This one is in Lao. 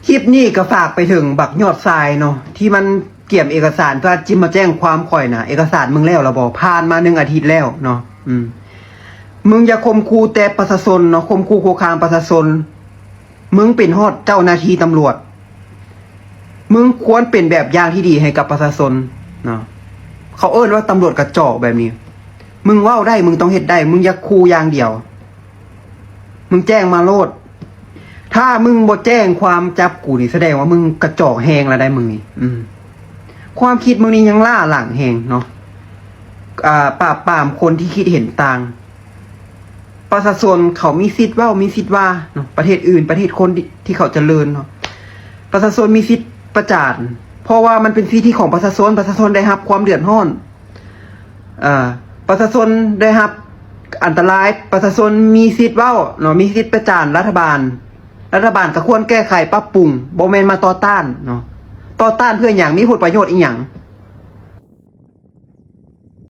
ຄລິບນີ້ກໍຝາກໄປເຖິງບັກຍອດຊາຍເນາະ ທີ່ມັນກຽມເອກະສານເພື່ອຈິມາແຈ້ງຄວາມຂ້ອຍນະ. ເອກະສານມຶງແລ້ວລະບໍ່? ຜ່ານມາໜຶ່ງອາທິດແລ້ວເນາະ. ອືມ ມຶງຢ່າຂົ່ມຂູ່ແຕ່ປະຊາຊົນເນາະ, ຂົ່ມຂູ່ຄຸກຄາມປະຊາຊົນ. ມຶງເປັນຮອດເຈົ້າໜ້າທີ່ຕຳຫຼວດ, ມຶງຄວນເປັນແບບຢ່າງທີ່ດີໃຫ້ກັບປະຊາຊົນເນາະ. ເຂົາເອີ້ນວ່າຕຳຫຼວດກະຈອກແບບນີ້. ມຶງເວົ້າໄດ້, ມຶງຕ້ອງເຮັດໄດ້, ມຶງຢ່າຂູ່ຢ່າງດຽວ. ມຶງແຈ້ງມາໂລດ. ຖ້າມຶງບໍ່ແຈ້ງຄວາມຈັບກູນີ້ ສະແດງວ່າມຶງກະຈອກແຮງແລ້ວໄດ໋ ມຶງນີ້. ອືມ ຄວາມຄິດມຶງນີ້ຍັງລ້າຫຼັງແຮງເນາະ. ອ່າ ປາບປາມຄົນທີ່ຄິດເຫັນຕ່າງ. ປະຊາຊົນເຂົາມີສິດເວົ້າ ມີສິດວ່າເນາະ. ປະເທດອື່ນ ປະເທດຄົນທີ່ ທີ່ເຂົາຈະເລີນເນາະ, ປະຊາຊົນມີສິດປະຈານ ເພາະວ່າມັນເປັນສິດທິຂອງປະຊາຊົນ. ປະຊາຊົນໄດ້ຮັບຄວາມເດືອດຮ້ອນ, ເອີ ປະຊາຊົນໄດ້ຮັບອັນຕະລາຍ. ປະຊາຊົນມີສິດເວົ້າເນາະ, ມີສິດປະຈານລັດຖະບານ. ລັດຖະບານກໍຄວນແກ້ໄຂປັບປຸງ, ບໍ່ແມ່ນມາຕໍ່ຕ້ານເນາະ. ຕໍ່ຕ້ານເພື່ອຫຍັງ? ມີຜົນປະໂຫຍດອີ່ຫຍັງ?